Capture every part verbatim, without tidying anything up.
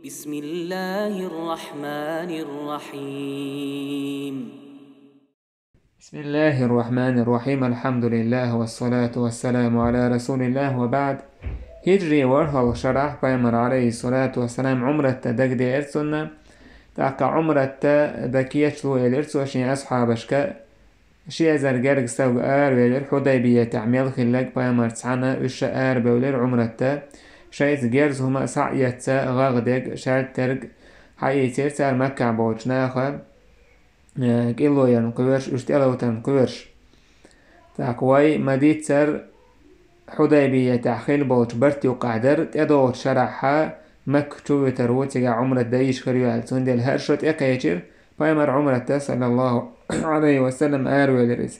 بسم الله الرحمن الرحيم. بسم الله الرحمن الرحيم. الحمد لله والصلاة والسلام على رسول الله وبعد. Хиджри ворхӀалгӀа шарахь пайхамар, алейхиссалату вассалам, Ӏумратта дагадеара цунна. ТӀаккха Ӏумратта дакечлу элира цо шен асхьабашка. Ши эзар герга стаг аравелира Хьудайбиятехь мел хилларг пайхамар цхьаьна, уьш ша арабевлира Ӏумратта. Шайца герз хӀума схьа а эцца, гӀагӀ дерг, шаьлтарг хьаийцира цара Маккахь болчу наха, э, кӀилло ярна кхоьруш, уьш тӀелатарна кхоьруш. ТӀаккха вай ма-дийццара, Хьудайбиятехь хилла болчу барт юккъехь дара, тӀедогӀучу шарахьа Макка чу вуьтур ву, цигахь Ӏумрат дан йиш хир ю аьлла. Цундела хӀара шо тӀекхечира пайхамар Ӏумратта, саллаллаху алейхи ва саллам, аравелира иза.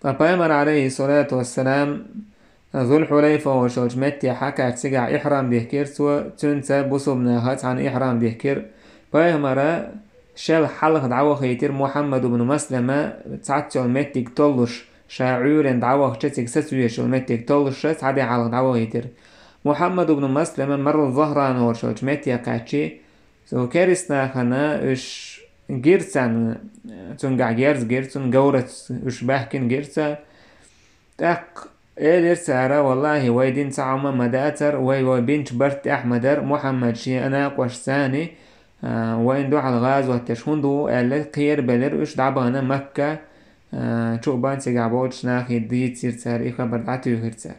Ткъа пайхамар, алейхиссалату вассалам, Зулхьулайфа олуш йолчу метте хьакхаьчча, цигахь ихьрам дихкира цо, цуьнца бусулба наха цхьаьна ихьрам дихкира. Пайхамара шел хьалха дӀавахийтира Мухьаммад ибн Маслама цхьацца йолу меттиг толлуш, ша Ӏуьйренна дӀавахча, цига сацавеш йолу меттиг толлуш, ша цхьа де хьалха дӀавахийтира. Мухьаммад ибн Маслама Марру Захран олуш йолчу метте кхаьччи, цу керстанахана уьш гира царна, цуьнгахь герз гира, цунна говрац уьш баьхкина гира цара. ТӀаккха элира цара: «Валлахи, вай дина цхьа хӀума ма дацара, вай, вай бинчу барт тӀехь ма дара, Мухьаммад шен накъосташца а, вайна дуьхьал гӀазот деш хӀунда ву?» — аьлла, кхерабелира уьш, дӀабахана Макка, а, чу а бан цигахь болчу нахе дийцира цара, и хабар дӀатуьйхира цара.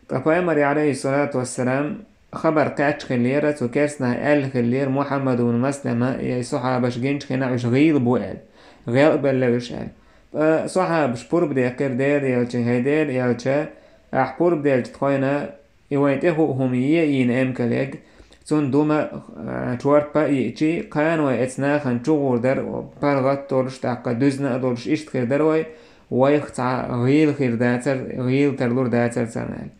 Ткъа пайхамаре, алейхиссалату вассалам, хабар кхаьчча хиллера, цу керстанаха аьлла хиллера Мухьаммад ибн Маслама, и сахьабаш гинчу хенахь уьш гӀийла бу аьлла, гӀел а белла уьш аьлла. Ткъа сахьабаш пурба деккхира: «Дера элча, хӀай Дера элча, ахь пурба делча тхойна и вайн тӀе хуу хӀума е йийна эмкалег, цунна дума, а, чорпа а иъчи, кхана вай эцу нахана чу гӀур дара, паргӀат а долуш, тӀаккха дуьзна а долуш, иштта хир дара вай, вайх цхьа гӀийла хир дацара, гӀийла тарлур дацара царна», — аьлла.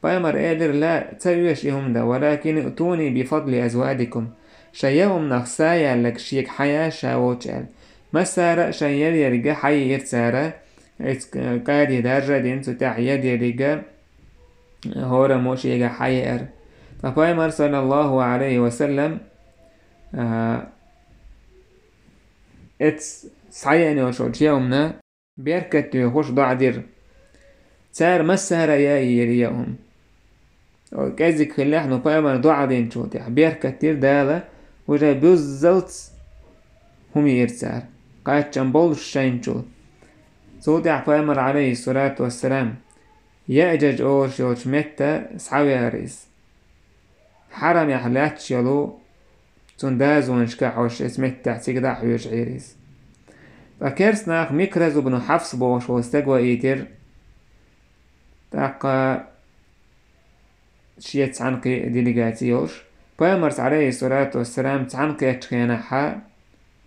Пайхамар элира: «Ла, ца оьшу и хӀума дан, валакин иътуни би фадли азвадикум. Шайн яа хӀуманах са яьлларг шега хьаяха ша волчу», — аьлла. Массара а шайн яр еррига хьайиира цара, эцу кӀади даржа а дина, цу тӀехь яр еррига хӀораммо шега хьаеара. Ткъа пайхамар, саллаллаху алейхи ва саллам, а, эцу схьаеана йолчу яа хӀумана беркат доьхуш доӀа дира. Цара массара а яийра яа хӀума. КӀезиг хиллехь, ну, пайхамар доӀа динчул тӀаьхьа беркат дира Дала, уже буьззалц хӀума йира цара, кхаччам боллуш шайнчул. Цул тӀаьхьа пайхамар, алейхиссалату вассалам, Яъжаж олуш йолчу метта схьавеара иза. Хьарамехь лаьтташ йолу цунна дазонашка хьожуш, эцу меттехь цига дӀа а хьоьжуш Ӏийра иза. Ткъа керстанаха Микраз ибн Хьафс бохуш волу стаг ваийтира. ТӀаккха шеца цхьаьна кхин делегаци йолуш, пайхамарца, алейхиссалату вассалам, цхьаьна кхеттачу хенахьа,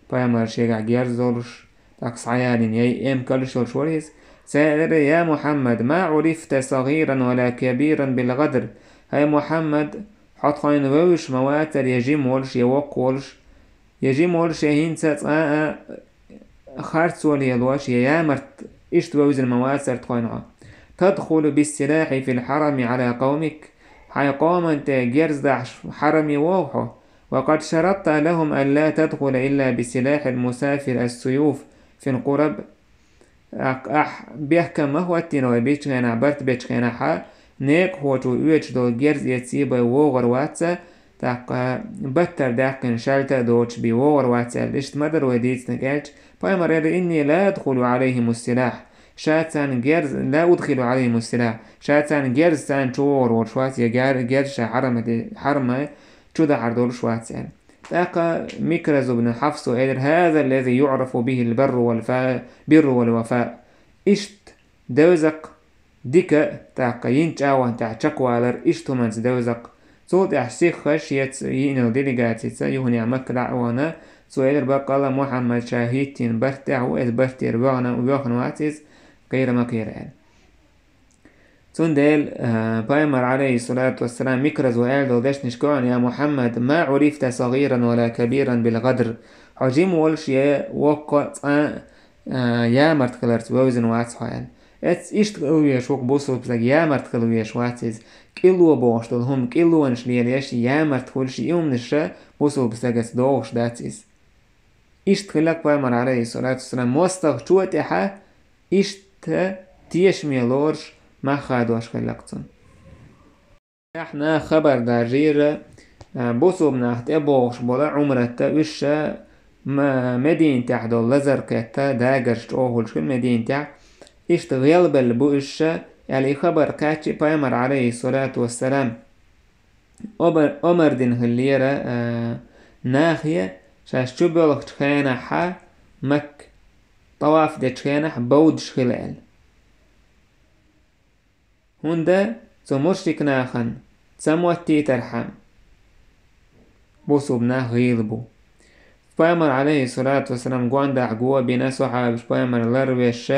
пайхамар шегахь герз долуш, тӀаккха схьаялийна яй эмкалуш йолуш вара иза. Цара элира: «Я Мухьаммад, ма Ӏурифта сагӀиран ва ла кабиран бил гӀадр». ХӀай Мухьаммад, хьо тхойна вевзаш ма вацара, я жима волуш, я воккха волуш, я жима волуш, я хӀинца цкъа а харцо лелош, я ямарт иштта вевзина ма вацара тхойна хьо. «Тадхулу биссилахьи фил хьарами Ӏала къавмик». Хьайн къоман тӀе герз дахьаш хьараме вогӀу хьо. «Ва къад шаратта лахум алла тадхула илла бисилахьил мусафир ас-суюф фил къураб». Ахь, ахь бехкам ма хӀоттийна вай бичу хенахь, барт бечу хенахьа, некъахочо оьцуш долу герз эций бай вогӀур вац ца, тӀаккха баттара даьккхина шаьлта а доцуш бий вогӀур вац аьлла, иштта ма дара вай дийцинарг аьлча, пайхамар элира: «Инни ла адхулу Ӏалайхимус-силахь». Ша царна герз, ла удхилу Ӏалайхимус-силахь. Ша царна герз царна чу вогӀур волуш вац, я гер-, герз ша хьарама де-, хьарама чу дахьар долуш вац аьлла. ТӀаккха Микраз ибн Хьафсо элира: «ХӀаза ллази юӀрафу бихил барру вал фа-, бирру вал вафа». Иштта девзакх, дика, тӀаккха йина чӀагӀонна тӀехь чекхвалар, иштта хӀуманца девзакх. Цул тӀаьхьа сихха шеца йиънал делегацица юханехь Макка дӀа а вахана, цо элира: «Баккъалла Мухьаммад ша хӀиттийна барт тӀехь ву, эцу бартера воьхна, воьхна вац иза, кхера ма кхера», — аьлла. Цундела, а, пайхамар, алейхиссалату вассалам, Микраз ван аьлла долу дешнаш кхоьхьана: «Я Мухьаммад, ма Ӏурифта сагӀиран ва ла кабиран бил гӀадр». Хьо жима волуш я воккха цкъа а, а, ямарт хиларца вевзина вац хьо аьлла. Эццахь иштта хила везаш ву-кх бусулба стаг, ямарта хила везаш вац иза. КӀилло бохуш долу хӀума кӀиллонаш лелаеш, ямарта хуьлуш, и хӀуманаш бусулба стагаца догӀуш дац иза. Иштта хилла-кх пайхамар, Ӏалайхиссалату вассалам, мостагӀчо а тӀехьа иштта тешаме лоруш, мах хадош хилла-кх цунна. ТӀехь наха хабар даржийра, а, бусулба нах тӀебогӀуш болу Ӏумратта, уьш ша ма-, Мединатехь долу лазар кхетта, дагарш чӀогӀа хуьлуш хилла Мединатехь, иштта гӀелбелла бу уьш ша, аьлла, и хабар кхаьччи пайхамар, Ӏалайхиссалату вассалам, омар, омар дина хиллера, а, нахе, шаьш чубоьлхучу хенахьа Макка, тӀаваф дечу хенахь бовдуш хила аьлла. ХӀунда цу мушрик нахана ца моттийтархьама, бусулба нах гӀийла бу. Пайхамар, Ӏалайхиссалату вассалам, гондахь го а бина, сахьабаш пайхамар ларвеш,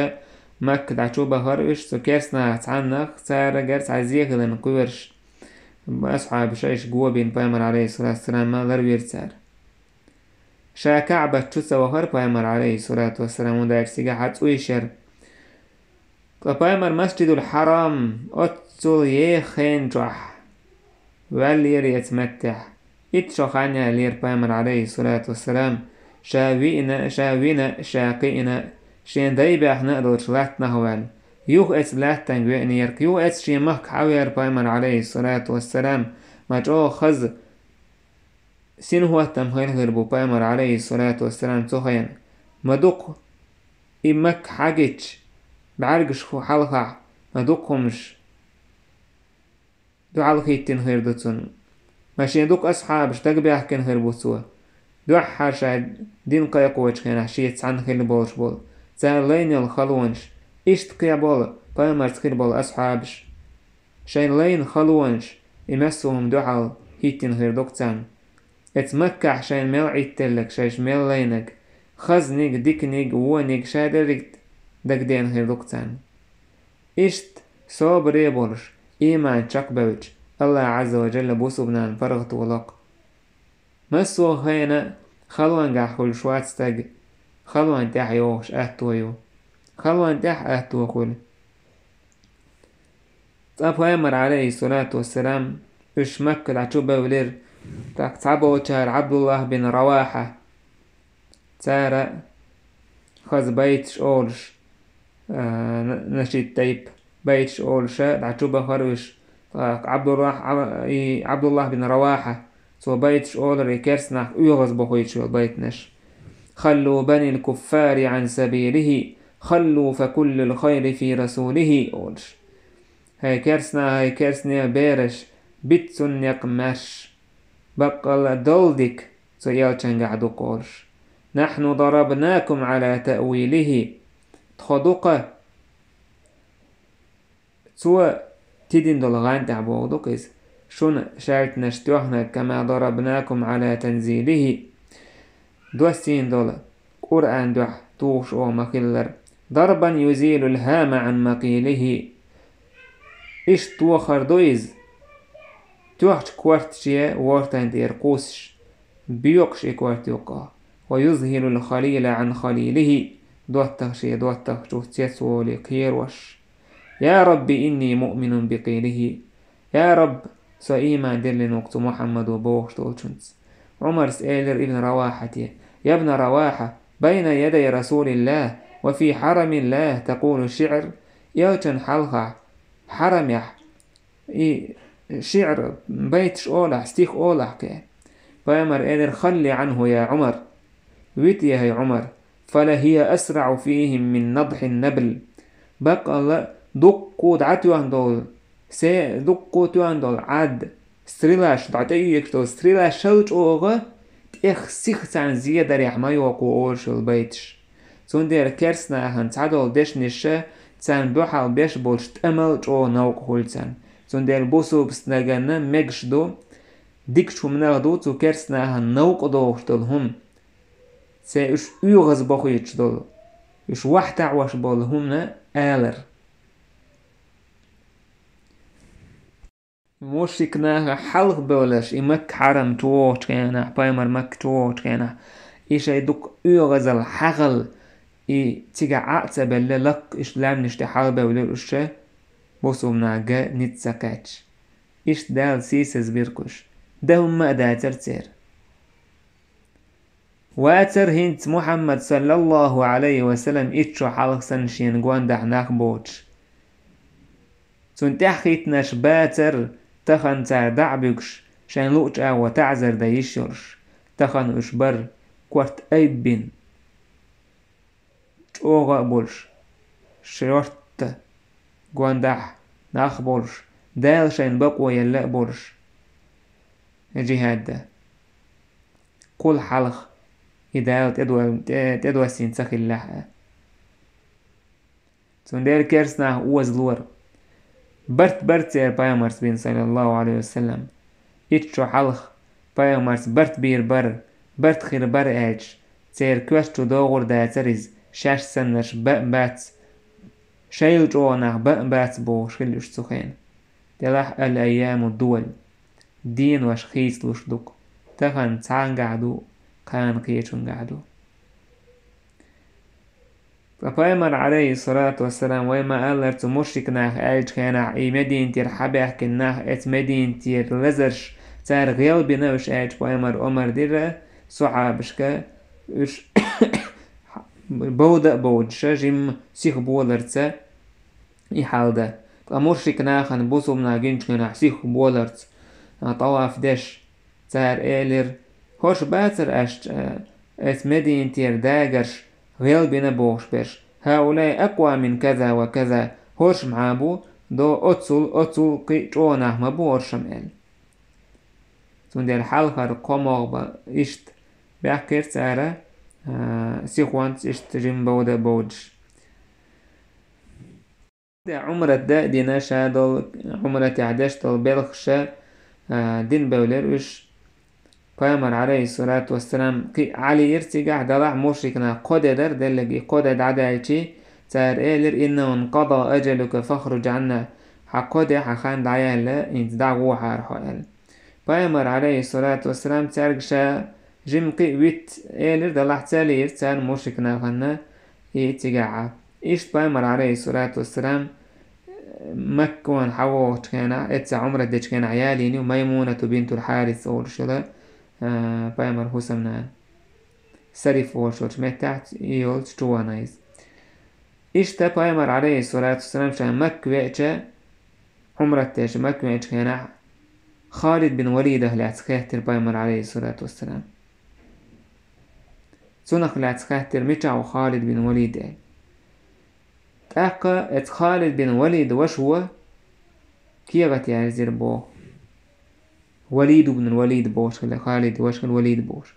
Макка дӀа чу бахара уьш, цу керстанах цхьаннах, царагара цхьа зе хиларна кхоьруш, асхьабаш шайша го а бина, пайхамар, Ӏалайхиссалату вассалам, ларвира цара. Ша Каъбат чу ца вахара пайхамар, Ӏалайхиссалату вассалам, хӀунда аьлча цигахь цӀуйш яра. Ткъа пайхамар Масжидул Хьарам оццул еха хенан чохь ваьллера эца меттехь. Итт шо хан яьллера пайхамар, Ӏалайхиссалату вассалам, ша виъна, ша вина, ша кхиъна, шен дай баьхна а долчу латтанах а ваьлла. Юха эца лаьттанга веанера-кх, юха эца шен махка хьавеара пайхамар, Ӏалайхиссалату вассалам, ма чӀогӀа хаза синхӀоттам хилла хир бу пайхамар, Ӏалайхиссалату вассалам, цу хенахь. Ма дукха и Макка хьагича, бӀаьргаш хьалхахь, ма дукха хӀумаш дуьхьал хӀиттина хир ду цунна. Ма шен дукха асхьабаш дагабаьхкина хир бу цо. Дуьххьара ша дин кхайкхочу хенахь шеца цхьаьна хилла болуш болу, цара лайна йолу халонаш, иштта кхин болу пайхамарца хир болу асхьабаш. Шайн лайна халонаш, и массо а хӀума дуьхьал хӀиттина хир ду-кх царна. Эца Маккахь шайна мел Ӏиттелларг, шайша мел лайнарг, хазниг, диканиг, вониг, ша дерриг дагадеана хир ду-кх царна. Иштта собаре а болуш, ийман чекхбевлча, АллахӀ Ӏазза ва Джалла бусулба нахана паргӀато ло-кх. Массо а хенахь халонгахь хуьлуш вац стаг, халонна тӀаьхьа йогӀуш аьтто ю. Халонна тӀаьхьа аьтто хуьлу. Цкъа пайхамар, Ӏалайхиссалату вассалам, уьш Макка дӀа чу бевлира, тӀаккха цхьаболчара Ӏабдуллахь бин Равахьа, цара хаза байташ олуш, а, на-, нашид тайпа байташ олуша дӀа чу бахара уьш. ТӀаккха Ӏабдуллахь, Ӏа-, и Ӏабдуллахь бин Равахьа, цо байташ олура и керстанах оьгӀаз бохуьйтуш йолу байтанаш. «Халлу банил куффари Ӏан сабилихи, халлу фа куллул хайри фи расулихи», олуш. ХӀай керстанах, хӀай керстанех бераш, бита цунна некъ маьрша. Баккъалла долу дика цу элчангахь ду-кх олуш. «Нахьну дарабнакум Ӏала таъвилихи». Тхо ду-кха, цо тидина долу гӀан тӀехь боху ду-кха иза. Шуна шаьлтанаш тоьхнарг, «кама дарабнакум Ӏала танзилихи». Доссийна долу Къуръан дуьхьа тухуш оха ма-хиллара. «Дарбан юзилул хӀама Ӏан макъилихи». Иштта тохар ду иза. Тоьхча корта шен вортан тӀера кхуссуш, боькъуш и корта юккъехь. «Ва юзхӀилул халила Ӏан халилихи». ДоттагӀа шен доттагӀчух цецволий кхерош. «Я Рабби, инни муъминун бикъилихи». Я Рабб, со ийман диллина ву-кх цу Мухьаммадо бохуш долчунца. Ӏумарс элира ибн Равахьате: «Ябна Равахьа, байна ядай Расулиллах ва фи хьарамиллах такъулу шиър». Элчан хьалха, хьарамехь, и шиър, байташ олахь, стих олахь кхе. Пайхамар элира: «Халли Ӏанху, я Ӏумар». Вита, хӀай Ӏумар. «Фалахия асраӀу фихим мин надхьин набл». Баккъалла дуккху дӀатоьхна долу се-, дуккху тоьхна долу Ӏад, стрелаш, дӀа тӀеоьгуш долу стрелаш шал чӀогӀа тӀех сиха царна зе дарехь ма йоккху олуш йолу байташ. Цундела керстанахана цхьадолу дешнаш царна дуьхьал беш болуш тӀамал чӀогӀа новкъа хуьлу царна. Цундела бусулба стаганна мегаш ду, дикачу хӀуманах ду цу керстанахана новкъа дохуш долу хӀума. Церан уьш оьгӀаз бохуьйтуш долу, уьш вахьтаӀош болу хӀума алар. Мушрик наха хьалха бевллаш, и Макка хьарам чу вогӀучу хенахь, пайхамар Макка чу вогӀучу хенахь, и шайн дукха оьгӀазал, хьагӀал, И цигахь Ӏа а ца белла, лакха иштта лаьмнаш тӀе хьалабевлира уьш, бусулба нах ган ницкъ ца кхаьчча. Иштта Дала сийсаз бира кхуш. Дан хӀумма а дацара церан. Вацара хӀинца Мухьаммад, саллаллаху Ӏалайхи ва саллам, итт шо хьалха санна шена гондахь нах боцуш. Цунна тӀаьхьахӀиттинарш бацара, тахана цара дӀа а буьгуш, шайн луъучу агӀор таӀзар дан йиш йолуш. Тахана уьш бара корта айббина, чӀогӀа а болуш, шортта, гондахь нах а болуш, Дала шайна бакъо елла а болуш, жихӀад дан. Кхул хьалха и Дала тӀедо-, тӀе-, тӀедоссийна ца хиллехь а. Цундела керста нах озалора. Барт бара церан пайхамарца бина, саллаллаху Ӏалайхи ва саллам. Итт шо хьалха пайхамарца барт бийр бара, барт хир бара аьлча, церан коьрта чу догӀур дацара иза, шаьш саннарш бан а бац, шайл чӀогӀа нах бан а бац бохуш хилла уьш цу хенахь. Делахь ал-айяму дувал, денош хийцалуш ду-кх, тахана цхьаьнгахь ду, кхана кхечуьнгахь ду. Ткъа пайхамар, Ӏалайхи ссалату вассалам, вай ма-аллара, цу мушрик наха аьллачу хенахь, и Мединатера хьабаьхкина нах, эцу Мединатера лазарш, цара гӀелбина уьш аьлча, пайхамар омар дира сахьабашка, уьш бовда а бовдуш, жимма сиха боларца и хьал дан. Ткъа мушрик нахана бусулба нах гиначу хенахь сиха боларца, а, тӀаваф деш, цара элира: «ХӀорш бацара аьшка, э, эцу Мединатера дагарш гӀелбина бохуш берш? Хьаулай акъва мин каза ва каза, хӀорш мӀа бу, до оцул, оцул кхин а чӀогӀа нах ма бу хӀоршам», — аьлла. Цундела хьалхара кхо могӀа бан иштта баьхкира цара, а, сихонца иштта жимма бовда а бовдуш. Де Ӏумрат дан а дина, ша долу Ӏумратехь деш долу белхаш а, а, дина бевлира уьш. Пайхамар, Ӏалайхи ссалату вассалам, кхин а Ӏа лиира цигахь, делахь мушрик нах кхо де дара, деллиг и кхо де дӀадаьлчи, цара элира: «Иннаху инкъада ажалука фахруж Ӏанна». Хьан кхо де, хьан хан дӀаяьлла, хӀинца дӀагӀо хьара хьо аьлла. Пайхамар, Ӏалайхи ссалату вассалам, цаьрга ша жимма кхин а виц элира, делахь ца лиира царна мушрик нахана и цигахь Ӏа. Иштта пайхамар, Ӏалайхи ссалату вассалам, Маккана хьавогӀучу хенахь, эцца Ӏумрат дечу хенахь ялийна ю Маймунату бинтул Хьарис олуш йолу, а, пайхамар хӀусамнана. Сариф олуш йолчу меттехь и йолчу чу вахана иза. Иштта пайхамар, Ӏалайхи ссалату вассалам, ша Макка веача, Ӏумрат деш Макка веачу хенахь, Халид бин Валидах лаьцна хаьттира пайхамар, Ӏалайхи ссалату вассалам. Цунах лаьцна хаьттира, мичахь ву Халид бин Валид аьлла. ТӀаккха эцу Халид бин Валид ваша ву кехат яьрзира боху. Валид ибн Валид бохуш хилла, Халид ваша хилла Валид бохуш.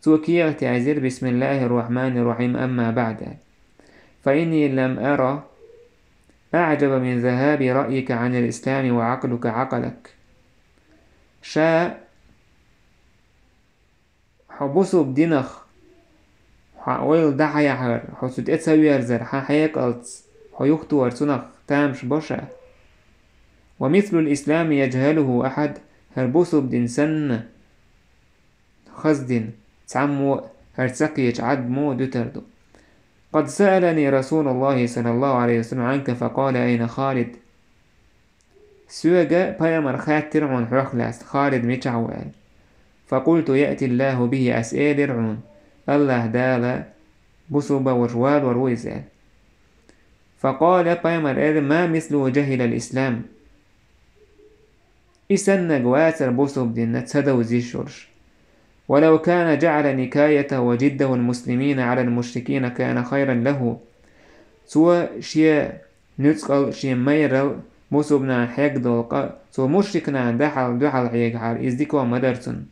Цо кехат яьрзира: «Бисмиллахир Рахманир Рахим, амма баъд», — аьлла. «Фа инни лам ара аъжаба мин захаби раъйика анил ислами ва акълука акълак». Ша Хьо бусулба динах, хьан ойла дӀахьаяхьар, хьо цу тӀе ца верзар, хьан хьекъалц хьо юхатохар цунах тамаш бо ша. «Ва мислул ислами яджхалуху ахьад», хӀара бусулба дин санна хаза дин цхьаммо а хӀара ца кхеча Ӏад мо дуьтур ду. «Къад саалани Расулуллахи саллаллаху Ӏалайхи ва саллам Ӏанка, факъала: айна Халид?» Соьга пайхамар хаьттира хьуна хьох лаьцна, Халид мичахь ву аьлла. «Факъулту: яътиллаху бихи», ас элира хьуна, Аллаха Дала бусулба варш валор ву иза аьлла. Факъала, пайхамар элира: «Ма мислуху джахилал ислам». И саннаг вацара бусулба динна ца довза йиш йолуш. «Ва лав кана джаъала никаятаху ва джиддахул муслимина Ӏалал мушрикина кана хайран лаху». Цо шен нуьцкъал, шен майрал бусулба нахана хьегна долу къа цо мушрик нахана дуьхьал, дуьхьал хьегахьара, иза дика ма дара цунна.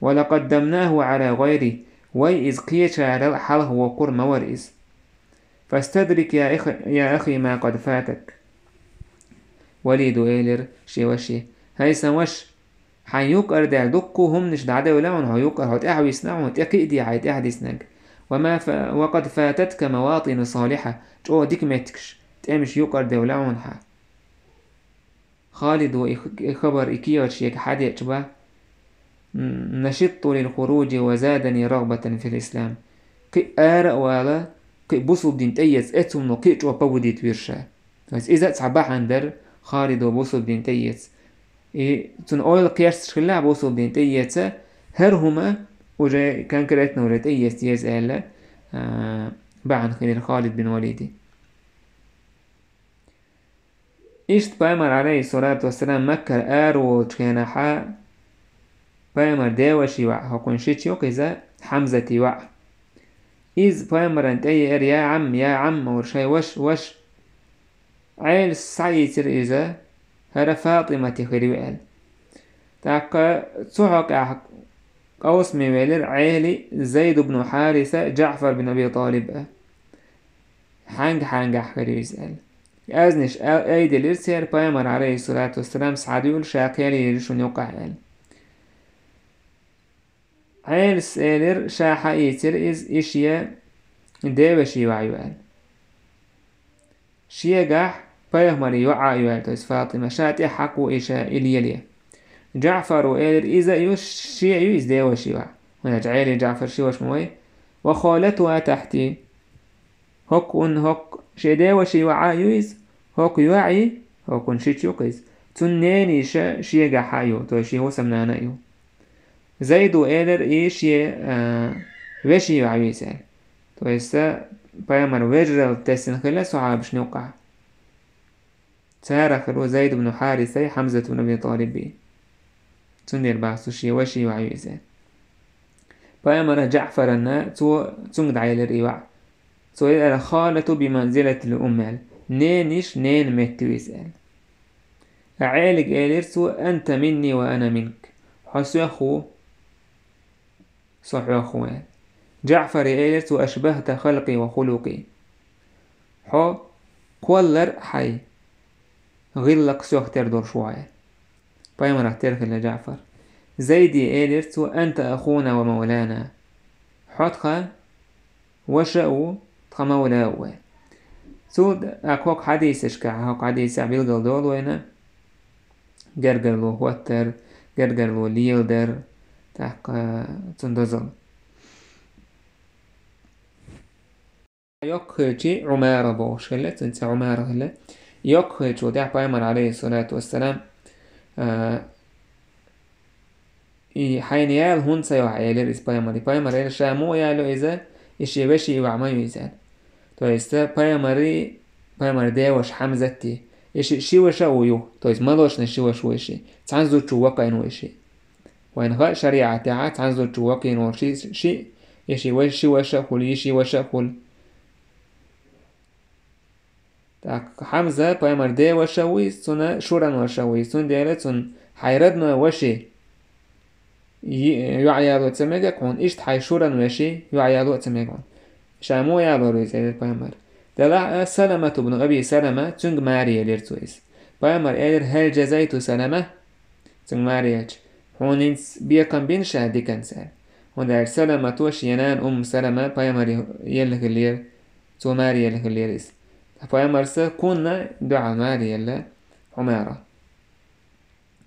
«Ва лакъаддамнаху Ӏала гӀайри», вай иза кхечарал хьалха воккхур ма вара иза. «Фастадрик, я ах-, я ахи, ма къад фатак». Валиду элира шен ваше: «ХӀай сан ваша, хьайн юкъара даьлла дуккха а хӀуманаш дӀадевлла хьуна хьо юкъара, хьо тӀаьхьависна хьуна, тӀекхиа дехьа хьайн тӀаьхьадиснарг. Ва ма фа-, ва къад фататка маватину салиха, чӀогӀа дика меттигаш, тӀемаш юкъара девлла хьуна хьан». Халид ва и х-, и хабар, и кехат шега хьадеъча бан: «Нашитту лил хуружи ва задани рагъбатан фил ислам». Кхин а ара а вала, кхин бусулба дин тӀеэца, эцунно кхин а чӀо победить вира ша. То есть иза а цхьа бахьана дара Халидо бусулба дин тӀеэца. И цуьнан ойла кхерсташ хилла бусулба дин тӀеэца, хӀара хӀума уже конкретно уже тӀеэца деза аьлла, а, бахьана хилира Халид бин Валиде. Иштта пайхамар, алейхиссалату вассалам, Маккара араволчу хенахьа пайхамар деваши ваӀ, хӀокхуьнан шича юкъа иза Хьамзати ваӀ. Иза пайхамаран тӀе еара: «Я Ӏам, я Ӏам», олура, шайн ваша, ваша. Ӏелас схьаийцира иза, хӀара Фатимати хир ю аьлла. ТӀаккха цу хьокъехь къовсаме велира Ӏели, Зайд ибн Хьариса, Джаъфар бин Аби Талиб а. Хьанга-хьангахь хир ю иза аьлла. Аьзнаш а-, айделира церан, пайхамар, алейхиссалату вассалам, схьадуьйла, ша кхел йийр ю шуна юкъахь аьлла. Ӏелас элира, ша схьаийцира иза, и шен деваши ваӀ ю аьлла. Шегахь пайхамаран йоӀ а ю аьлла, то есть Фатима, ша тӀехь хьакхо и ша и лело. Джаъфара элира, иза а ю, шен а ю иза деваши ваӀ. ХӀунда аьлча Ӏели, Джаъфар ши ваша ма вай. «Ва халатуха тахьти». ХӀокху, хӀокху шен деваши ваӀ а ю иза, хӀокху йоӀи, хӀокхуьнан шича юкъа иза. Цуьнан ненайиша шегахь а ю, то есть шен хӀусамнана а ю. Зайда элира, и шен, а, вешин йоӀ ю иза аьлла. То есть, а, пайхамар вежаралла тесна хилла сахьабашна юкъахь. Царах хир ву Зайд ибн Хьарисай, Хьамзат ибн Аби Талиби. Цундела боху цо, шен вешин йоӀ ю иза аьлла. Пайхамара Джаъфарана цо, цуьнга дӀаелира и йоӀ. Цо элира: «Халату би манзилатил умм», – аьлла. Ненайиша ненан метта ю иза аьлла. Ткъа Ӏелига элира цо: «Анта минни ва ана минк». Хьо соьх ву, со хьох ву аьлла. Джаъфара элира цо: «Ашбахта халкъи ва хулукъи». Хьо кхоллар а, хьайн гӀиллакх а соьх тера долуш ву хьо аьлла. Пайхамарах тера хилла Джаъфар. Зайде элира цо: «Анта ахуна ва мавлана». Хьо тхан ваша а ву, тхан мавла а ву аьлла. Цул тӀаьхьа хӀокху хьадисашкахь, хӀокху хьадисехь билгал долу вайна гергарло хӀоттар, гергарло леладар, тӀаккха цуьнан дозалла. Йоккха хилча Ӏумара бохуш хилла, цуьнан цӀе Ӏумара хилла. Йоккха хилчул тӀаьхьа пайхамар, алейхиссалату вассалам, а, и хьайна яла хӀунда ца йо хьо, элира иза пайхамаре. Пайхамар элира, ша муха яла йо иза, и шен вешин йоӀ ма ю иза аьлла. То есть, пайхамари, пайхамар деваша Хьамзатти, и ши, ши ваша а ву ю, то есть, молочный ши ваша ву и ши, цхьана зудчо вакхийна ву и ши. Вайна хаьа шариӀатехь цхьана зудчо вакхийна волу ши, ши, и ши ва-, ши ваша а хуьлу, и ши ваша а хуьлу. ТӀаккха Хьамза пайхамар деваша а ву иза, цуьнан шуран ваша а ву иза, цундела цуьнан хьайн родной вешин йи-, йоӀ яло ца мега хьуна, иштта хьайн шуран вешин йоӀ яло а ца мега хьуна. Ша муха ялор ву иза, элира пайхамар. Делахь а Саламат ибн Аби Салама, цуьнга маре елира цо иза. Пайхамар элира: «Хьал жазайту Салама?» Цуьнга маре елча: «Хьуна хӀинца бекхам бина ша диканца?» аьлла. ХӀунда аьлча Саламато шен нана Умму Салама пайхамаре елла хиллера, цо маре елла хиллера иза. Ткъа пайхамарса кхунна дуьхьал маре елла Ӏумара.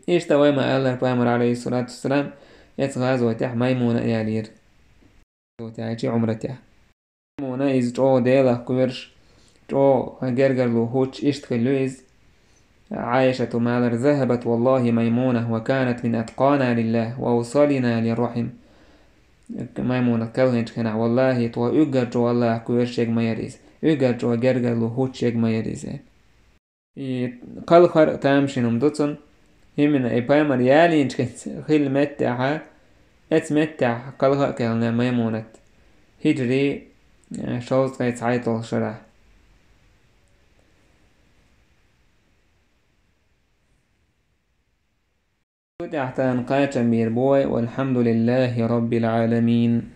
Иштта вай ма-аллара, пайхамар, алейхиссалату вассалам, эцу гӀазотехь Маймуна а ялийра. ГӀазотехь аьлча, Ӏумратехь. Маймуна иза чӀогӀа Делах кхоьруш, чӀогӀа гергарло хӀуттуш, иштта хилла ю иза. Ӏайшата ма-аллара: «Захабат валлахи Маймуна ва канат мин аткъана лиллахи ва авсалина лиррахим». Маймуна кхелхинчу хенахь: «Валлахи, тхо уггар чӀогӀа Аллахах кхоьруш ерг ма яра иза, уггар чӀогӀа гергарло хӀуттуш ерг ма яра иза». И кхалхар а тамашийна хӀума ду цунна. ХӀимина и пайхамар ялийначу хилла меттехьа, эцу меттехь кхалха а кхелхина Маймунат, хӀиджри, э, шовзткъе цхьайтталгӀа шарахь. Цу тӀехь тхан кхачам бийр бу вай: «Валхьамдулиллахи Раббил Ӏаламин».